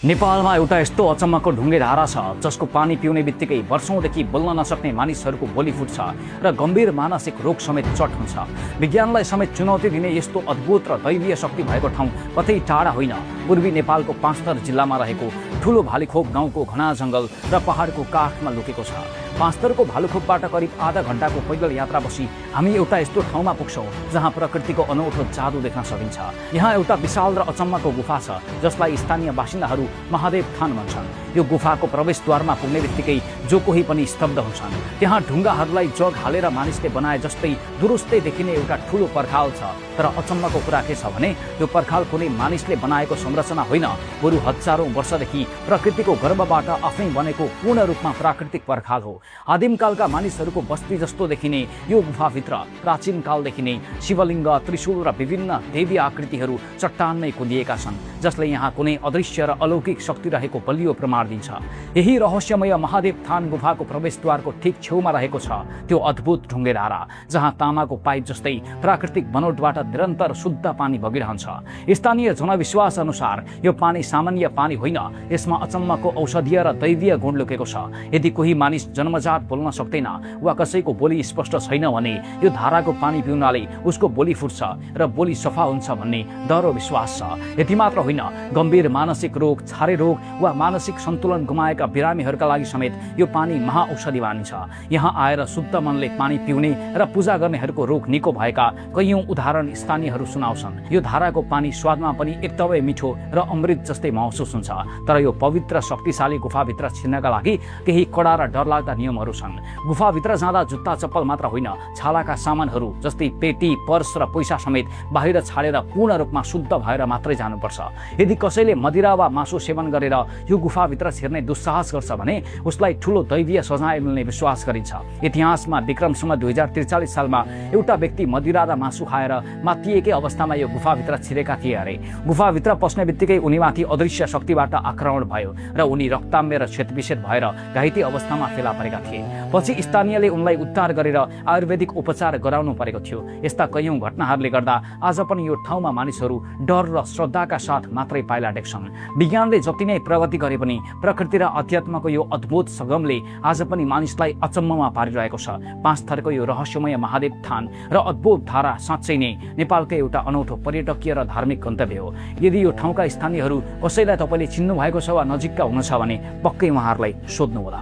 नेपालमा एउटा यस्तो अचम्मको ढुङ्गे धारा छ जसको पानी पिउने बित्तिकै वर्षौंदेखि बोल्न नसक्ने मानिसहरूको बोली फुट्छ र गम्भीर मानसिक रोग समेत चट हुन्छ। विज्ञानलाई समेत चुनौती दिने यस्तो अद्भुत र दैवीय शक्ति भएको ठाउँ कतै टाढा होइन, पूर्वी नेपालको पाँचथर जिल्लामा रहेको ठुलो भालीखोप गाउँको घना जङ्गल र पहाडको काखमा लुकेको छ। पाँचथरको भालुखोपबाट करिब आधा घण्टाको पैदल यात्रा बसी हामी एउटा यस्तो ठाउँमा पुग्छौँ जहाँ प्रकृतिको अनौठो जादु देख्न सकिन्छ। यहाँ एउटा विशाल र अचम्मको गुफा छ जसलाई स्थानीय बासिन्दाहरू महादेव थान भन्छन्। यो गुफाको प्रवेशद्वारमा पुग्ने बित्तिकै जो कोही पनि स्तब्ध हुन्छन्। त्यहाँ ढुङ्गाहरूलाई जग हालेर मानिसले बनाए जस्तै दुरुस्तै देखिने एउटा ठुलो पर्खाल छ। तर अचम्मको कुरा के छ भने यो पर्खाल कुनै मानिसले बनाएको संरचना होइन, बरु हजारौं वर्षदेखि प्रकृतिको गर्भबाट आफै बनेको पूर्ण रूपमा प्राकृतिक पर्खाल हो। आदिमकालका मानिसहरूको बस्ती जस्तो देखिने यो गुफाभित्र प्राचीन कालदेखि नै शिवलिङ्ग, त्रिशूल र विभिन्न देवी आकृतिहरू चट्टानमै कुदिएका छन्, जसले यहाँ कुनै अदृश्य र अलौकिक शक्ति रहेको बलियो प्रमाण दिन्छ। यही रहस्यमय महादेव थान गुफाको प्रवेशद्वारको ठिक छेउमा रहेको छ त्यो अद्भुत ढुङ्गे धारा, जहाँ तामाको पाइप जस्तै प्राकृतिक बनोटबाट निरन्तर शुद्ध पानी बगिरहन्छ। स्थानीय जनविश्वास अनुसार यो पानी सामान्य पानी होइन, यसमा अचम्मको औषधीय र दैवीय गुण लुकेको छ। यदि कोही मानिस जन्मजात बोल्न सक्दैन वा कसैको बोली स्पष्ट छैन भने यो धाराको पानी पिउनाले उसको बोली फुट्छ र बोली सफा हुन्छ भन्ने दह्रो विश्वास छ। यति मात्र होइन, गम्भीर मानसिक रोग, छारे रोग वा मानसिक सन्तुलन गुमाएका बिरामीहरूका लागि समेत यो पानी महाऔषधि मानिन्छ। यहाँ आएर शुद्ध मनले पानी पिउने र पूजा गर्नेहरूको रोग निको भएका कैयौं उदाहरण स्थानीयहरू सुनाउँछन्। यो धाराको पानी स्वादमा पनि एकदमै मिठो र अमृत जस्तै महसुस हुन्छ। तर यो पवित्र शक्तिशाली गुफाभित्र छिर्नका लागि केही कडा र डरलाग्दा नियमहरू छन्। गुफाभित्र जाँदा जुत्ता चप्पल मात्र होइन, छालाका सामानहरू जस्तै पेटी, पर्स र पैसा समेत बाहिर छाडेर पूर्ण रूपमा शुद्ध भएर मात्रै जानुपर्छ। यदि कसैले मदिरा वा मासु सेवन गरेर यो गुफाभित्र छिर्ने दुस्साहस गर्छ भने उसलाई ठुलो दैवीय सजाय मिल्ने विश्वास गरिन्छ। इतिहासमा विक्रमसम्म 2043 सालमा एउटा व्यक्ति मदिरा र मासु खाएर मातिएकै अवस्थामा यो गुफाभित्र छिरेका थिए अरे। गुफाभित्र पस्ने बित्तिकै उनीमाथि अदृश्य शक्तिबाट आक्रमण भयो र उनी रक्ताम्य र क्षतविक्षत भएर घाइते अवस्थामा फेला परेका थिए। पछि स्थानीयले उनलाई उद्धार गरेर आयुर्वेदिक उपचार गराउनु परेको थियो। यस्ता कैयौं घटनाहरूले गर्दा आज पनि यो ठाउँमा मानिसहरू डर र श्रद्धाका साथ मात्रै पाइला टेक्छन्। विज्ञानले जति नै प्रगति गरे पनि प्रकृति र अध्यात्मको यो अद्भुत सगमले आज पनि मानिसलाई अचम्ममा पारिरहेको छ। पाँचथरको यो रहस्यमय महादेव थान र अद्भुत धारा साँच्चै नै नेपालकै एउटा अनौठो पर्यटकीय र धार्मिक गन्तव्य हो। यदि यो ठाउँका स्थानीयहरू कसैलाई तपाईँले चिन्नु भएको छ वा नजिकका हुनुहुन्छ भने पक्कै उहाँहरूलाई सोध्नुहोला।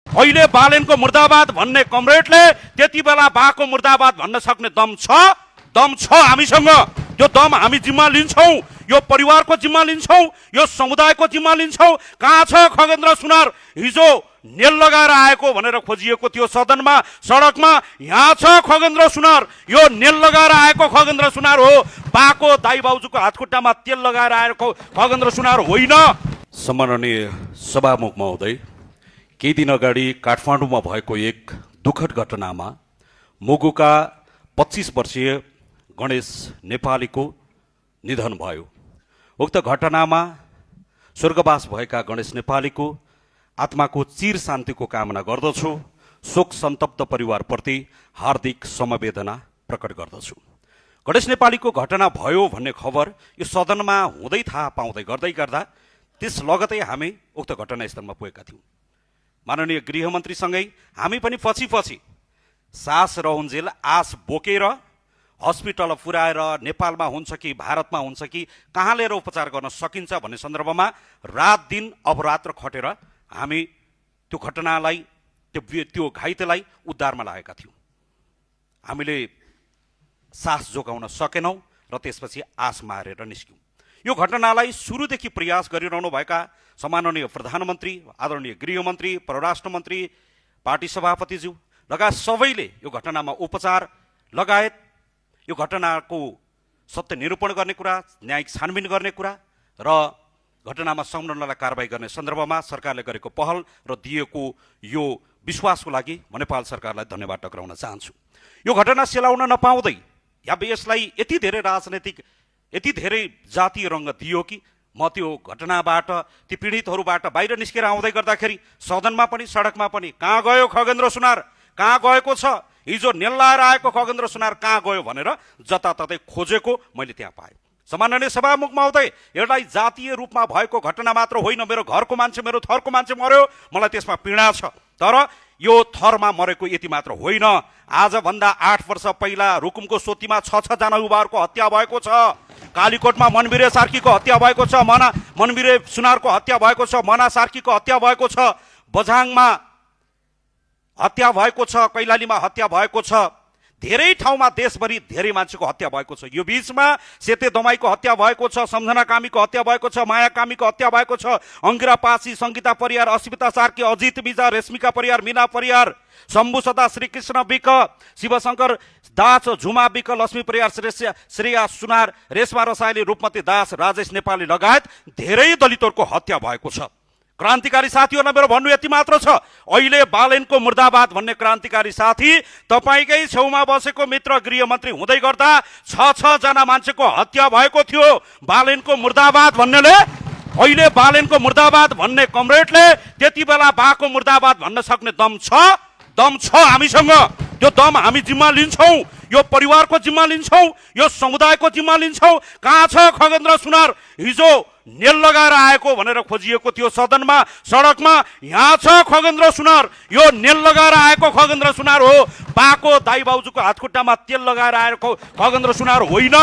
अहिले बालेनको मुर्दाबाद भन्ने कमरेडले त्यति बेला बाको मुर्दाबाद भन्न सक्ने दम छ हामीसँग। त्यो दम हामी जिम्मा लिन्छौँ, यो परिवारको जिम्मा लिन्छौँ, यो समुदायको जिम्मा लिन्छौँ। कहाँ छ खगेन्द्र सुनार? हिजो नेल लगाएर आएको भनेर खोजिएको थियो सदनमा, सडकमा। यहाँ छ खगेन्द्र सुनार, यो नेल लगाएर आएको खगेन्द्र सुनार हो। बाको दाइ बाउजूको हातखुट्टामा तेल लगाएर आएको खगेन्द्र सुनार होइन। सम्माननीय सभामुख महोदय, केही दिन अगाडि काठमाडौँमा भएको एक दुःखद घटनामा मुगुका 25 वर्षीय गणेश नेपालीको निधन भयो। उक्त घटनामा स्वर्गवास भएका गणेश नेपालीको आत्माको चिर शान्तिको कामना गर्दछु। शोक सन्तप्त परिवारप्रति हार्दिक समवेदना प्रकट गर्दछु। गणेश नेपालीको घटना भयो भन्ने खबर यो सदनमा हुँदै थाहा पाउँदै गर्दा त्यस लगतै हामी उक्त घटनास्थलमा पुगेका थियौँ। माननीय गृहमन्त्रीसँगै हामी पनि पछि सास रहउन्जेल आस बोकेर हस्पिटल पुर्याएर नेपालमा हुन्छ कि भारतमा हुन्छ कि कहाँ लिएर उपचार गर्न सकिन्छ भन्ने सन्दर्भमा रात दिन अहोरात्र खटेर हामी त्यो घटनालाई, त्यो घाइतेलाई उद्धारमा लागेका थियौँ। हामीले सास जोगाउन सकेनौँ र त्यसपछि आस मारेर निस्क्यौँ। यो घटनालाई सुरुदेखि प्रयास गरिरहनु भएका सम्माननीय प्रधानमन्त्री, आदरणीय गृहमन्त्री, परराष्ट्र मन्त्री, पार्टी सभापतिज्यू लगायत सबैले यो घटनामा उपचार लगायत यो घटनाको सत्य निरूपण गर्ने कुरा, न्यायिक छानबिन गर्ने कुरा र घटनामा संलग्नलाई कारबाही गर्ने सन्दर्भमा सरकारले गरेको पहल र दिएको यो विश्वासको लागि म नेपाल सरकारलाई धन्यवाद टक्राउन चाहन्छु। यो घटना सेलाउन नपाउँदै या यसलाई यति धेरै राजनैतिक, यति धेरै जातीय रङ्ग दियो कि म त्यो घटनाबाट, ती पीडितहरूबाट बाहिर निस्केर आउँदै गर्दाखेरि सदनमा पनि सडकमा पनि कहाँ गयो खगेन्द्र सुनार, कहाँ गएको छ? हिजो नेल लाएर आएको खगेन्द्र सुनार कहाँ गयो भनेर जताततै खोजेको मैले त्यहाँ पाएँ। सम्माननीय सभामुख महोदय, यसलाई जातीय रूपमा भएको घटना मात्र होइन, मेरो घरको मान्छे, मेरो थरको मान्छे मर्यो, मलाई त्यसमा पीडा छ। तर यो थरमा मरेको यति मात्र होइन, आजभन्दा 8 वर्ष पहिला रुकुमको सोतीमा 6 जना युवाहरूको हत्या भएको छ, कालीकोटमा मनबिरे सार्कीको हत्या भएको छ, मनबिरे सुनारको हत्या भएको छ, मना सार्कीको हत्या भएको छ, बझाङमा हत्या भएको छ, कैलालीमा हत्या भएको छ, धेरै ठाउँमा देशभरि धेरै मान्छेको हत्या भएको छ। यो बीचमा सेते दमाईको हत्या भएको छ, सम्झना कामीको हत्या भएको छ, माया कामीको हत्या भएको छ, अङ्गिरा पासी, सङ्गीता परियार, अस्मिता सार्की, अजित बिजा, रेश्मिका परियार, मीना परियार, शम्भु सदा, श्रीकृष्ण विक, शिवशङ्कर दास, झुमा विक, लक्ष्मी परियार, श्रेया सुनार, रेशमा रसाइली, रूपमती दास, राजेश नेपाली लगायत धेरै दलितहरूको हत्या भएको छ। क्रान्तिकारी साथीहरूलाई मेरो भन्नु यति मात्र छ, अहिले बालेनको मुर्दाबाद भन्ने क्रान्तिकारी साथी तपाईँकै छेउमा बसेको मित्र गृहमन्त्री हुँदै गर्दा 6 जना मान्छेको हत्या भएको थियो। बालेनको मुर्दाबाद भन्नेले, अहिले बालेनको मुर्दाबाद भन्ने कमरेडले त्यति बेला बाको मुर्दाबाद भन्न सक्ने दम छ हामीसँग। त्यो दम हामी जिम्मा लिन्छौँ, यो परिवारको जिम्मा लिन्छौँ, यो समुदायको जिम्मा लिन्छौँ। कहाँ छ खगेन्द्र सुनार? हिजो नेल लगाएर आएको भनेर खोजिएको थियो सदनमा, सडकमा। यहाँ छ खगेन्द्र सुनार, यो नेल लगाएर आएको खगेन्द्र सुनार हो। बाको दाइ बाउजूको हातखुट्टामा तेल लगाएर आएको खगेन्द्र सुनार होइन।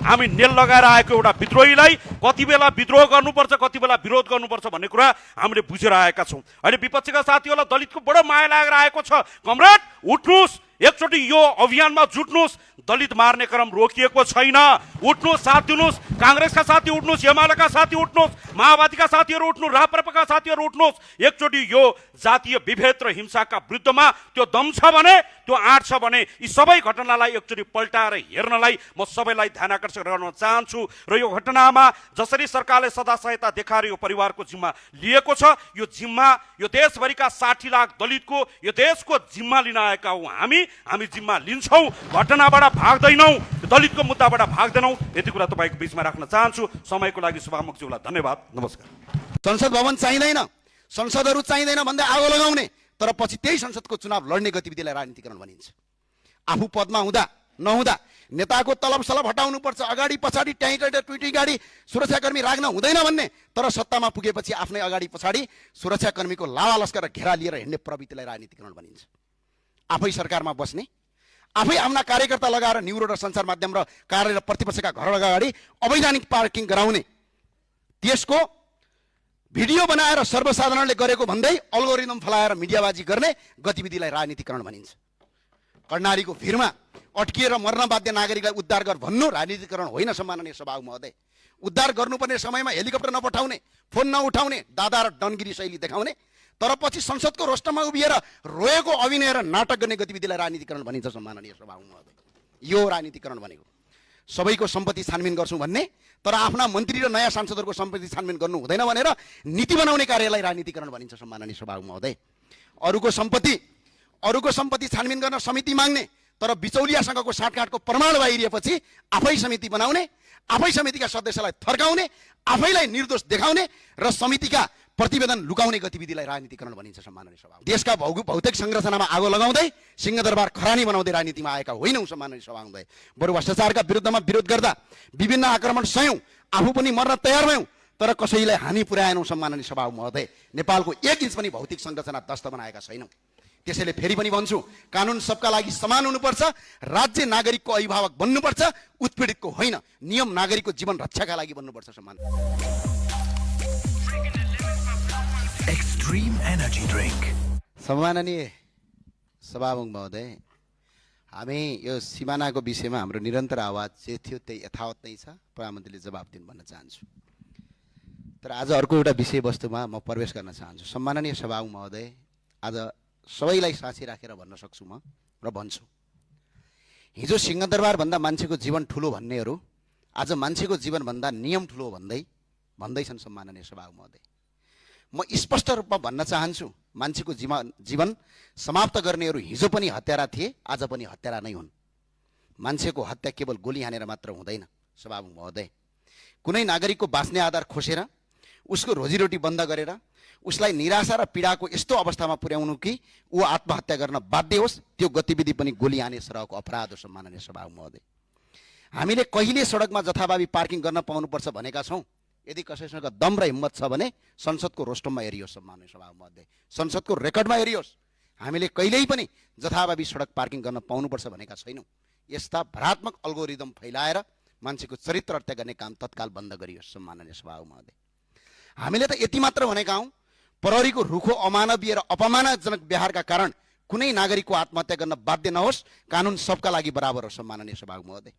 हामी नेल लगाएर आएको एउटा विद्रोहीलाई कति बेला विद्रोह गर्नुपर्छ, कति बेला विरोध गर्नुपर्छ भन्ने कुरा हामीले बुझेर आएका छौँ। अहिले विपक्षीका साथीहरूलाई दलितको बडो माया लागेर आएको छ। कमरेड उठ्नुहोस्, एकचोटि यो अभियानमा जुट्नुहोस्। दलित मार्ने क्रम रोकिएको छैन, उठ्नुहोस्, साथ दिनुहोस्। काङ्ग्रेसका साथी उठ्नुहोस्, एमालेका साथी उठ्नुहोस्, माओवादीका साथीहरू उठ्नुहोस्, राप्रपाका साथीहरू उठ्नुहोस्। एकचोटि यो जातीय विभेद र हिंसाका विरुद्धमा त्यो दम छ भने, त्यो आँट छ भने यी सबै घटनालाई एकचोटि पल्टाएर हेर्नलाई म सबैलाई ध्यान आकर्षण गर्न चाहन्छु। र यो घटनामा जसरी सरकारले सदा सहायता देखाएर यो परिवारको जिम्मा लिएको छ, यो जिम्मा यो देशभरिका 60 लाख दलितको, यो देशको जिम्मा लिन आएका हौँ हामी जिम्मा लिन्छौँ, घटनाबाट भाग्दैनौँ, दलितको मुद्दाबाट भाग्दैनौँ। यति कुरा तपाईँको बिचमा राख्न चाहन्छु। समयको लागि सभामुखज्यूलाई धन्यवाद, नमस्कार। संसद भवन चाहिँदैन, संसदहरू चाहिँदैन भन्दै आगो लगाउने, तर पछि त्यही संसदको चुनाव लड्ने गतिविधिलाई राजनीतिकरण भनिन्छ। आफू पदमा हुँदा नहुँदा नेताको तलब सलब हटाउनुपर्छ, अगाडि पछाडि ट्विटी गाडी सुरक्षाकर्मी राख्न हुँदैन भन्ने, तर सत्तामा पुगेपछि आफ्नै अगाडि पछाडि सुरक्षाकर्मीको लावा लस्कर घेरा लिएर हिँड्ने प्रवृत्तिलाई राजनीतिकरण भनिन्छ। आफै सरकारमा बस्ने, आफै आफ्ना कार्यकर्ता लगाएर न्युरो र सञ्चार माध्यम र कार्य र प्रतिपक्षका घर अगाडि अवैधानिक पार्किङ गराउने, त्यसको भिडियो बनाएर सर्वसाधारणले गरेको भन्दै अल्गोरिदम फलाएर मिडियाबाजी गर्ने गतिविधिलाई राजनीतिकरण भनिन्छ। कर्णालीको भिरमा अड्किएर मर्न बाध्य नागरिकलाई उद्धार गर भन्नु राजनीतिकरण होइन। सम्माननीय सभामुख महोदय, उद्धार गर्नुपर्ने समयमा हेलिकप्टर नपठाउने, फोन नउठाउने, दादा र डनगिरी शैली देखाउने, तर पछि संसदको रोस्टरमा उभिएर रोएको अभिनय र नाटक गर्ने गतिविधिलाई राजनीतिकरण भनिन्छ। सम्माननीय सभामुख महोदय, यो राजनीतिकरण भनेको सबैको सम्पत्ति छानबिन गर्छौँ भन्ने, तर आफ्ना मन्त्री र नयाँ सांसदहरूको सम्पत्ति छानबिन गर्नु हुँदैन भनेर नीति बनाउने कार्यलाई राजनीतिकरण भनिन्छ। सम्माननीय सभामुख महोदय, अरूको सम्पत्ति छानबिन गर्न समिति माग्ने, तर बिचौलियासँगको साँठगाँठको प्रमाण बाहिरिएपछि आफै समिति बनाउने, आफै समितिका सदस्यलाई थर्काउने, आफैलाई निर्दोष देखाउने र समितिका प्रतिवेदन लुकाउने गतिविधिलाई राजनीतिकरण भनिन्छ। सम्माननीय सभामुख, देशका भौतिक संरचनामा आगो लगाउँदै सिंहदरबार खरानी बनाउँदै राजनीतिमा आएका होइनौँ। सम्माननीय सभामुख, बरु भ्रष्टाचारका विरुद्धमा विरोध गर्दा विभिन्न आक्रमण सयौँ, आफू पनि मर्न तयार भयौँ, तर कसैलाई हानि पुर्याएनौँ। सम्माननीय सभामुख महोदय, नेपालको 1 इन्च पनि भौतिक संरचना ध्वस्त बनाएका छैनौँ। त्यसैले फेरि पनि भन्छु, कानुन सबका लागि समान हुनुपर्छ, राज्य नागरिकको अभिभावक बन्नुपर्छ, उत्पीडितको होइन। नियम नागरिकको जीवन रक्षाका लागि बन्नुपर्छ। Extreme energy drink. सम्माननीय सभामुख महोदय, हामी यो सिमानाको विषयमा हाम्रो निरन्तर आवाज जे थियो त्यही यथावत नै छ। प्रधानमन्त्रीले जवाब दिनु भन्न चाहन्छु। तर आज अर्को एउटा विषयवस्तुमा म प्रवेश गर्न चाहन्छु। सम्माननीय सभामुख महोदय, आज सबैलाई साक्षी राखेर भन्न सक्छु म र भन्छु, हिजो सिंहदरबार भन्दा मान्छेको जीवन ठुलो भन्नेहरू आज मान्छेको जीवनभन्दा नियम ठुलो भन्दैछन्। सम्माननीय सभामुख महोदय, म स्पष्ट रूपमा भन्न चाहन्छु, मान्छेको जीवन समाप्त गर्नेहरू हिजो पनि हत्यारा थिए, आज पनि हत्यारा नै हुन्। मान्छेको हत्या केवल गोली हानेर मात्र हुँदैन। सभामुख महोदय, कुनै नागरिकको बाँच्ने आधार खोसेर, उसको रोजीरोटी बन्द गरेर, उसलाई निराशा र पीडाको यस्तो अवस्थामा पुर्याउनु कि ऊ आत्महत्या गर्न बाध्य होस्, त्यो गतिविधि पनि गोली हाने सरहको अपराध हो। सम्माननीय सभामुख महोदय, हामीले कहिले सडकमा जथाभावी पार्किङ गर्न पाउनुपर्छ भनेका छौँ? यदि कसैसँग दम र हिम्मत छ भने संसदको रोस्टममा हेरियोस् सम्माननीय सभामुखज्यू, संसदको रेकर्डमा हेरियोस्। हामीले कहिल्यै पनि जथाभावी सडक पार्किङ गर्न पाउनुपर्छ भनेका छैनौँ। यस्ता भ्रात्मक अल्गोरिदम फैलाएर मान्छेको चरित्र हत्या गर्ने काम तत्काल बन्द गरियोस् सम्माननीय सभामुखज्यू। हामीले त यति मात्र भनेका हौँ, प्रहरीको रुखो अमानवीय र अपमानजनक व्यवहारका कारण कुनै नागरिकको आत्महत्या गर्न बाध्य नहोस्। कानुन सबका लागि बराबर हो सम्माननीय सभामुखज्यू।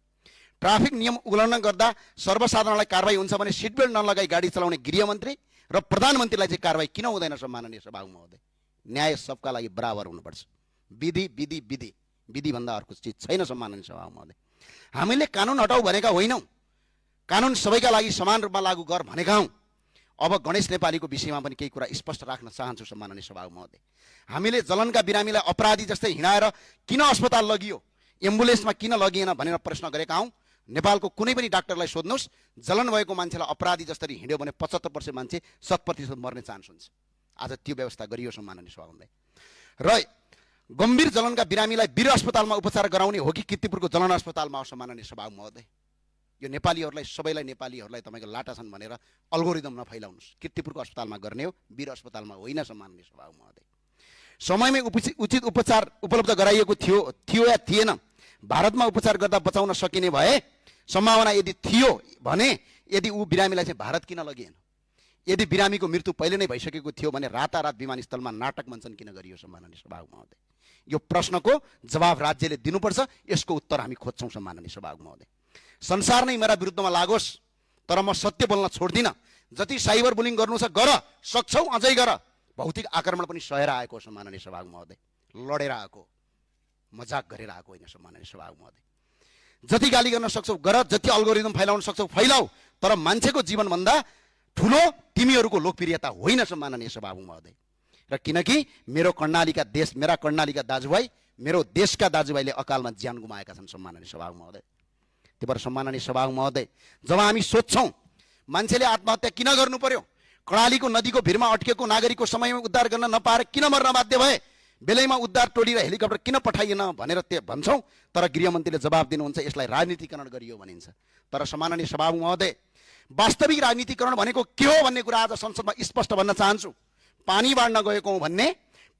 ट्राफिक नियम उल्लङ्घन गर्दा सर्वसाधारणलाई कारवाही हुन्छ भने सिट बेल्ट नलगाई गाडी चलाउने गृहमन्त्री र प्रधानमन्त्रीलाई चाहिँ कारवाही किन हुँदैन सम्माननीय सभामुखज्यू? न्याय सबका लागि बराबर हुनुपर्छ। विधि विधि विधि विधि भन्दा अर्को चिज छैन सम्माननीय सभामुखज्यू। हामीले कानुन हटाऊ भनेका होइनौँ, कानुन सबैका लागि समान रूपमा लागू गर भनेका हौँ। अब गणेश नेपालीको विषयमा पनि केही कुरा स्पष्ट राख्न चाहन्छु सम्माननीय सभामुखज्यू। हामीले जलनका बिरामीलाई अपराधी जस्तै हिँडाएर किन अस्पताल लगियो, एम्बुलेन्समा किन लगिएन भनेर प्रश्न गरेका हौँ। नेपालको कुनै पनि डाक्टरलाई सोध्नुहोस्, जलन भएको मान्छेलाई अपराधी जसरी हिँड्यो भने 75% मान्छे 100% मर्ने चान्स हुन्छ। आज त्यो व्यवस्था गरियो सम्माननीय सभामुखज्यू। र गम्भीर जलनका बिरामीलाई वीर अस्पतालमा उपचार गराउने हो कि किर्तिपुरको जलन अस्पतालमा हो सम्माननीय सभामुखज्यू? यो नेपालीहरूलाई सबैलाई नेपालीहरूलाई तपाईँको लाटा छन् भनेर अल्गोरिदम नफैलाउनुहोस्। किर्तिपुरको अस्पतालमा गर्ने हो, वीर अस्पतालमा होइन सम्माननीय सभामुखज्यू। समयमै उचित उपचार उपलब्ध गराइएको थियो या थिएन? भारतमा उपचार गर्दा बचाउन सकिने भए सम्भावना यदि थियो भने यदि ऊ बिरामीलाई चाहिँ भारत किन लगिएन? यदि बिरामीको मृत्यु पहिले नै भइसकेको थियो भने रातारात विमानस्थलमा नाटक मञ्चन किन गरियो सम्माननीय सभामुखज्यू? यो प्रश्नको जवाब राज्यले दिनुपर्छ। यसको उत्तर हामी खोज्छौँ सम्माननीय सभामुखज्यू। संसार नै मेरा विरुद्धमा लागोस्, तर म सत्य बोल्न छोड्दिनँ। जति साइबर बुलिङ गर्नु छ गर, सक्छौ अझै गर। भौतिक आक्रमण पनि सहेर आएको सम्माननीय सभामुखज्यू, लडेर आएको, मजाक गरेर आएको होइन सम्माननीय सभामुखज्यू। जति गाली गर्न सक्छौ गर, जति अल्गोरिदम फैलाउन सक्छौ फैलाऊ, तर मान्छेको जीवनभन्दा ठुलो तिमीहरूको लोकप्रियता होइन सम्माननीय सभामुखज्यू। र किनकि मेरा कर्णालीका दाजुभाइ, मेरो देशका दाजुभाइले अकालमा ज्यान गुमाएका छन् सम्माननीय सभामुखज्यू। त्यही भएर सम्माननीय सभामुखज्यू, जब हामी सोध्छौँ मान्छेले आत्महत्या किन गर्नु पर्यो, कर्णालीको नदीको भिरमा अड्केको नागरिकको समयमा उद्धार गर्न नपाएर किन मर्न बाध्य भए, बेलैमा उद्धार टोली र हेलिकप्टर किन पठाइएन भनेर भन्छौँ, तर गृहमन्त्रीले जवाब दिनुहुन्छ यसलाई राजनीतिकरण गरियो भनिन्छ। तर सम्माननीय सभामुखज्यू, वास्तविक राजनीतिकरण भनेको के हो भन्ने कुरा आज संसदमा स्पष्ट भन्न चाहन्छु। पानी बाँड्न गएको हौँ भन्ने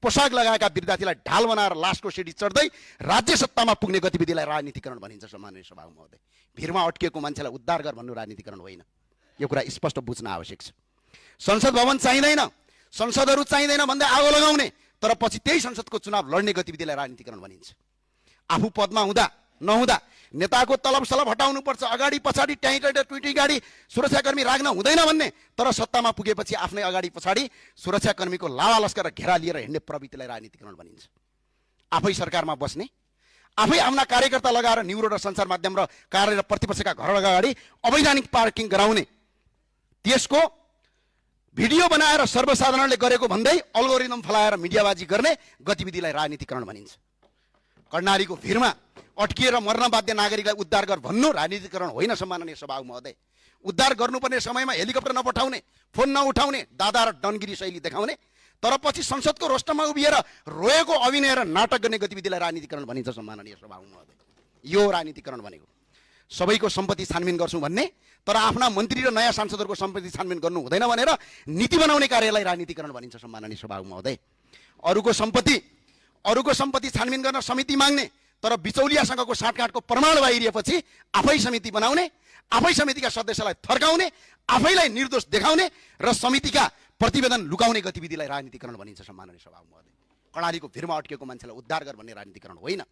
पोसाक लगाएका विद्यार्थीलाई ढाल बनाएर लासको सिडी चढ्दै राज्य सत्तामा पुग्ने गतिविधिलाई राजनीतिकरण भनिन्छ सम्माननीय सभामुखज्यू। भिरमा अड्किएको मान्छेलाई उद्धार गर भन्नु राजनीतिकरण होइन। यो कुरा स्पष्ट बुझ्न आवश्यक छ। संसद भवन चाहिँदैन, संसदहरू चाहिँदैन भन्दै आगो लगाउने, तर पछि त्यही संसदको चुनाव लड्ने गतिविधिलाई राजनीतिकरण भनिन्छ। आफू पदमा हुँदा नहुँदा नेताको तलब सलब हटाउनुपर्छ, अगाडि पछाडि ट्विटी गाडी सुरक्षाकर्मी राख्न हुँदैन भन्ने, तर सत्तामा पुगेपछि आफ्नै अगाडि पछाडि सुरक्षाकर्मीको लावा लस्कर घेरा लिएर हिँड्ने प्रवृत्तिलाई राजनीतिकरण भनिन्छ। आफै सरकारमा बस्ने, आफै आफ्ना कार्यकर्ता लगाएर न्युरो र सञ्चार माध्यम र कार्य र प्रतिपक्षका घर अगाडि अवैधानिक पार्किङ गराउने, त्यसको भिडियो बनाएर सर्वसाधारणले गरेको भन्दै अल्गोरिदम फलाएर मिडियाबाजी गर्ने गतिविधिलाई राजनीतिकरण भनिन्छ। कर्णालीको भिरमा अड्किएर मर्न बाध्य नागरिकलाई उद्धार गर भन्नु राजनीतिकरण होइन सम्माननीय सभामुखज्यू। उद्धार गर्नुपर्ने समयमा हेलिकप्टर नपठाउने, फोन नउठाउने, दादा र डनगिरी शैली देखाउने, तर पछि संसदको रोस्टममा उभिएर रोएको अभिनय र नाटक गर्ने गतिविधिलाई राजनीतिकरण भनिन्छ सम्माननीय सभामुखज्यू। यो राजनीतिकरण भनेको सबैको सम्पत्ति छानबिन गर्छौँ भन्ने, तर आफ्ना मन्त्री र नयाँ सांसदहरूको सम्पत्ति छानबिन गर्नु हुँदैन भनेर नीति बनाउने कार्यलाई राजनीतिकरण भनिन्छ सम्माननीय सभामुखज्यू। अरूको सम्पत्ति छानबिन गर्न समिति माग्ने, तर बिचौलियासँगको साँठगाँठको प्रमाण बाहिरिएपछि आफै समिति बनाउने, आफै समितिका सदस्यलाई थर्काउने, आफैलाई निर्दोष देखाउने र समितिका प्रतिवेदन लुकाउने गतिविधिलाई राजनीतिकरण भनिन्छ सम्माननीय सभामुखज्यू। कर्णालीको भिरमा अड्केको मान्छेलाई उद्धार गर भन्ने राजनीतिकरण होइन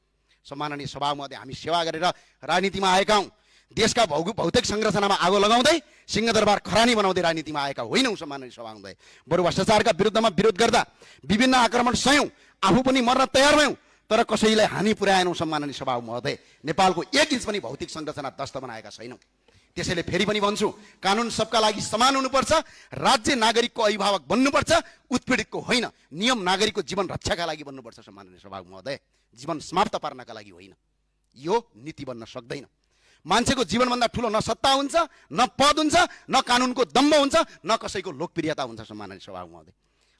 सम्माननीय सभामुखज्यू। हामी सेवा गरेर राजनीतिमा आएका हौँ, देशका भौतिक संरचनामा आगो लगाउँदै सिंहदरबार खरानी बनाउँदै राजनीतिमा आएका होइनौँ सम्माननीय सभामुखज्यू। बरु भ्रष्टाचारका विरुद्धमा विरोध गर्दा विभिन्न आक्रमण सयौँ, आफू पनि मर्न तयार भयौँ, तर कसैलाई हानि पुर्याएनौँ सम्माननीय सभामुखज्यू। नेपालको 1 इन्च पनि भौतिक संरचना ध्वस्त बनाएका छैनौँ। त्यसैले फेरि पनि भन्छु, कानुन सबका लागि समान हुनुपर्छ, राज्य नागरिकको अभिभावक बन्नुपर्छ, उत्पीडितको होइन। नियम नागरिकको जीवन रक्षाका लागि बन्नुपर्छ सम्माननीय सभामुखज्यू, जीवन समाप्त पार्नका लागि होइन। यो नीति बन्न सक्दैन। मान्छेको जीवनभन्दा ठुलो न सत्ता हुन्छ, न पद हुन्छ, न कानुनको दम्भ हुन्छ, न कसैको लोकप्रियता हुन्छ सम्माननीय सभामुखज्यू।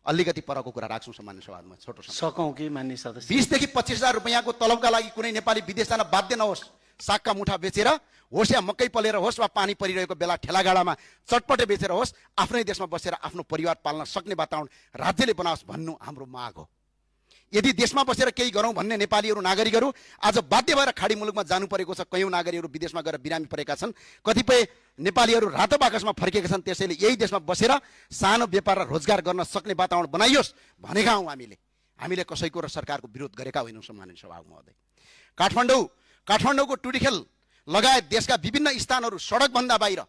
अलिकति परको कुरा राख्छौँ सम्माननीय सभामा, छोटो सकौँ कि मान्य सदस्य। 20 देखि 25 हजार रुपैयाँको तलबका लागि कुनै नेपाली विदेश जान बाध्य नहोस्। सागका मुठा बेचेर होस् या मकै पलेर होस् वा पानी परिरहेको बेला ठेलागाडामा चटपटे बेचेर होस् आफ्नै देशमा बसेर आफ्नो परिवार पाल्न सक्ने वातावरण राज्यले बनाओस् भन्नु हाम्रो माग हो। यदि देशमा बसेर केही गरौँ भन्ने नेपालीहरू नागरिकहरू आज बाध्य भएर खाडी मुलुकमा जानु परेको छ। कयौँ नागरिकहरू विदेशमा गएर बिरामी परेका छन्। कतिपय नेपालीहरू रातो बाकसमा फर्केका छन्। त्यसैले यही देशमा बसेर सानो व्यापार र रोजगार गर्न सक्ने वातावरण बनाइयोस् भनेका हौँ। हामीले कसैको र सरकारको विरोध गरेका होइनौँ सम्माननीय सभामुख महोदय। काठमाडौँको टुडीखेल लगायत देशका विभिन्न स्थानहरू सडकभन्दा बाहिर,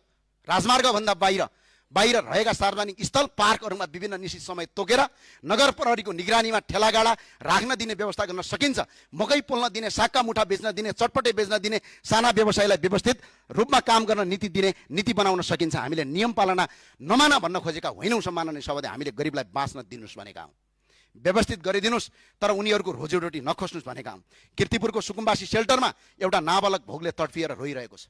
राजमार्गभन्दा बाहिर रहेका सार्वजनिक स्थल पार्कहरूमा विभिन्न निश्चित समय तोकेर नगर प्रहरीको निगरानीमा ठेलागाडा राख्न दिने व्यवस्था गर्न सकिन्छ। मकै पोल्न दिने, सागका मुठा बेच्न दिने, चटपटे बेच्न दिने साना व्यवसायलाई व्यवस्थित रूपमा काम गर्न नीति बनाउन सकिन्छ। हामीले नियम पालना नमान भन्न खोजेका होइनौँ सम्माननीय सभाले। हामीले गरिबलाई बाँच्न दिनुहोस् भनेका हौँ, व्यवस्थित गरिदिनुहोस्, तर उनीहरूको रोजीरोटी नखोज्नुहोस् भनेका हौँ। कीर्तिपुरको सुकुम्बासी सेल्टरमा एउटा नाबालक भोगले तडफिएर रोइरहेको छ।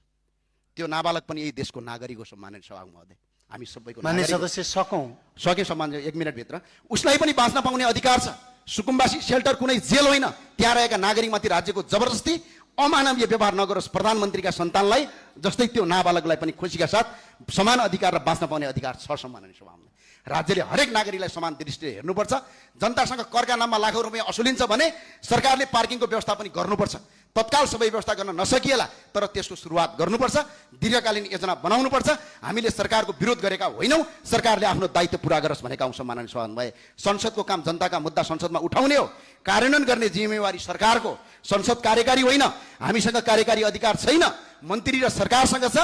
त्यो नाबालक पनि यही देशको नागरिक हो सम्माननीय सभामुख महोदय। हामी सबैको मान्य सदस्य सके सम्मान 1 मिनटभित्र उसलाई पनि बाँच्न पाउने अधिकार छ। सुकुम्बासी सेल्टर कुनै जेल होइन। त्यहाँ रहेका नागरिकमाथि राज्यको जबरजस्ती अमानवीय व्यवहार नगरोस्। प्रधानमन्त्रीका सन्तानलाई जस्तै त्यो नाबालकलाई पनि खुसीका साथ समान अधिकार र बाँच्न पाउने अधिकार छ सम्माननीय सभामुख। राज्यले हरेक नागरिकलाई समान दृष्टिले हेर्नुपर्छ। जनतासँग करका नाममा लाखौँ रुपियाँ असुलिन्छ भने सरकारले पार्किङको व्यवस्था पनि गर्नुपर्छ। तत्काल सबै व्यवस्था गर्न नसकिएला, तर त्यसको सुरुवात गर्नुपर्छ। दीर्घकालीन योजना बनाउनुपर्छ। हामीले सरकारको विरोध गरेका होइनौँ। सरकारले आफ्नो दायित्व पुरा गरोस् भनेका हौँ सम्माननीय सभामुख। संसदको काम जनताका मुद्दा संसदमा उठाउने हो, कार्यान्वयन गर्ने जिम्मेवारी सरकारको। संसद कार्यकारी होइन, हामीसँग कार्यकारी अधिकार छैन, मन्त्री र सरकारसँग छ।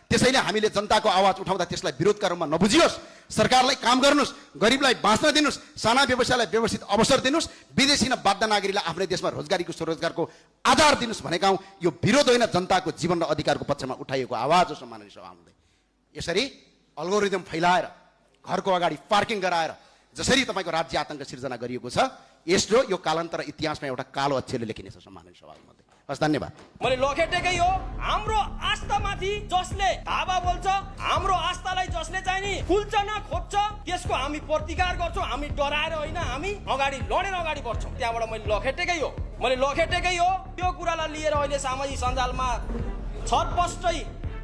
त्यसैले हामीले जनताको आवाज उठाउँदा त्यसलाई विरोधका रूपमा नबुझियोस्। सरकारलाई काम गर्नुहोस्, गरिबलाई बाँच्न दिनुहोस्, साना व्यवसायलाई व्यवस्थित अवसर दिनुहोस्, विदेशी न बाध्य नागरिकलाई आफ्नै देशमा स्वरोजगारको आधार दिनुहोस् भनेका हौँ। यो विरोध होइन, जनताको जीवन र अधिकारको पक्षमा उठाइएको आवाज हो सम्माननीय सभामुख। यसरी अल्गोरिदम फैलाएर घरको अगाडि पार्किङ गराएर जसरी तपाईँको राज्य आतङ्क सिर्जना गरिएको छ, यसो यो कालान्तर इतिहासमा एउटा कालो अक्षरले लेखिनेछ सम्माननीय सभामुख। हस्, धन्यवाद। मैले लखेटेकै हो। हाम्रो आस्थामाथि जसले धावा बोल्छ, हाम्रो आस्थालाई जसले चाहिँ नि खुल्छ न खोज्छ, त्यसको हामी प्रतिकार गर्छौँ। हामी डराएर होइन, हामी अगाडि लडेर अगाडि बढ्छौँ। त्यहाँबाट मैले लखेटेकै हो। त्यो कुरालाई लिएर अहिले सामाजिक सञ्जालमा छरपष्टै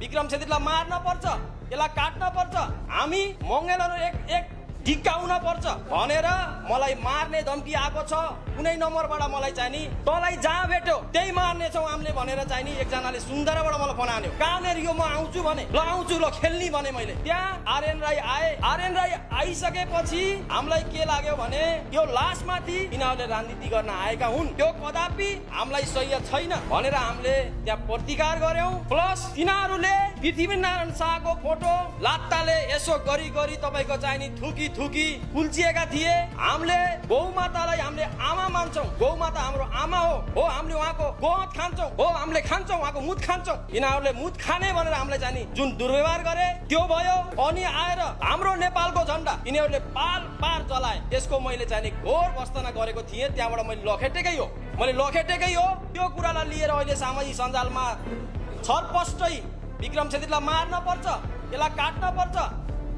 विक्रम छेत्रीलाई मार्न पर्छ, यसलाई काट्न पर्छ, हामी मङ्गेलहरू एक ढिक्काउन पर्छ भनेर मलाई मार्ने धम्की आएको छ। कुनै नम्बरबाट मलाई चाहिँ नि तँलाई जहाँ भेट्यो त्यही मार्ने छौ हामीले भनेर चाहिँ नि एकजनाले सुन्दरबाट मलाई फोन हान्यो। कहाँनिर यो म आउँछु भने, ल आउँछु, ल खेल्ने भने मैले। त्यहाँ आर्यन राई आए। आर्यन राई आइसकेपछि हामीलाई के लाग्यो भने यो लासमाथि यिनीहरूले राजनीति गर्न आएका हुन्, त्यो कदापि हामीलाई सही छैन भनेर हामीले त्यहाँ प्रतिकार गर्यौं। प्लस तिनीहरूले पृथ्वीनारायण शाहको फोटो लात्ताले यसो गरी तपाईँको चाहिँ नि थुकी कुल्चिएका थिए। हामीले गौमातालाई हामीले आमा मान्छौँ, गौमाता हाम्रो आमा हो, हामीले उहाँको गोहत खान्छौँ, हामीले खान्छौँ, उहाँको मुत खान्छौँ। यिनीहरूले मुत खाने भनेर हामीलाई चाहिँ नि जुन दुर्व्यवहार गरे त्यो भयो। अनि आएर हाम्रो नेपालको झन्डा यिनीहरूले पार जलाए। त्यसको मैले चाहिँ नि घोर भर्त्सना गरेको थिएँ। त्यहाँबाट मैले लखेटेकै हो। त्यो कुरालाई लिएर अहिले सामाजिक सञ्जालमा छरपष्टै विक्रम छेत्रीलाई मार्न पर्छ, यसलाई काट्न पर्छ,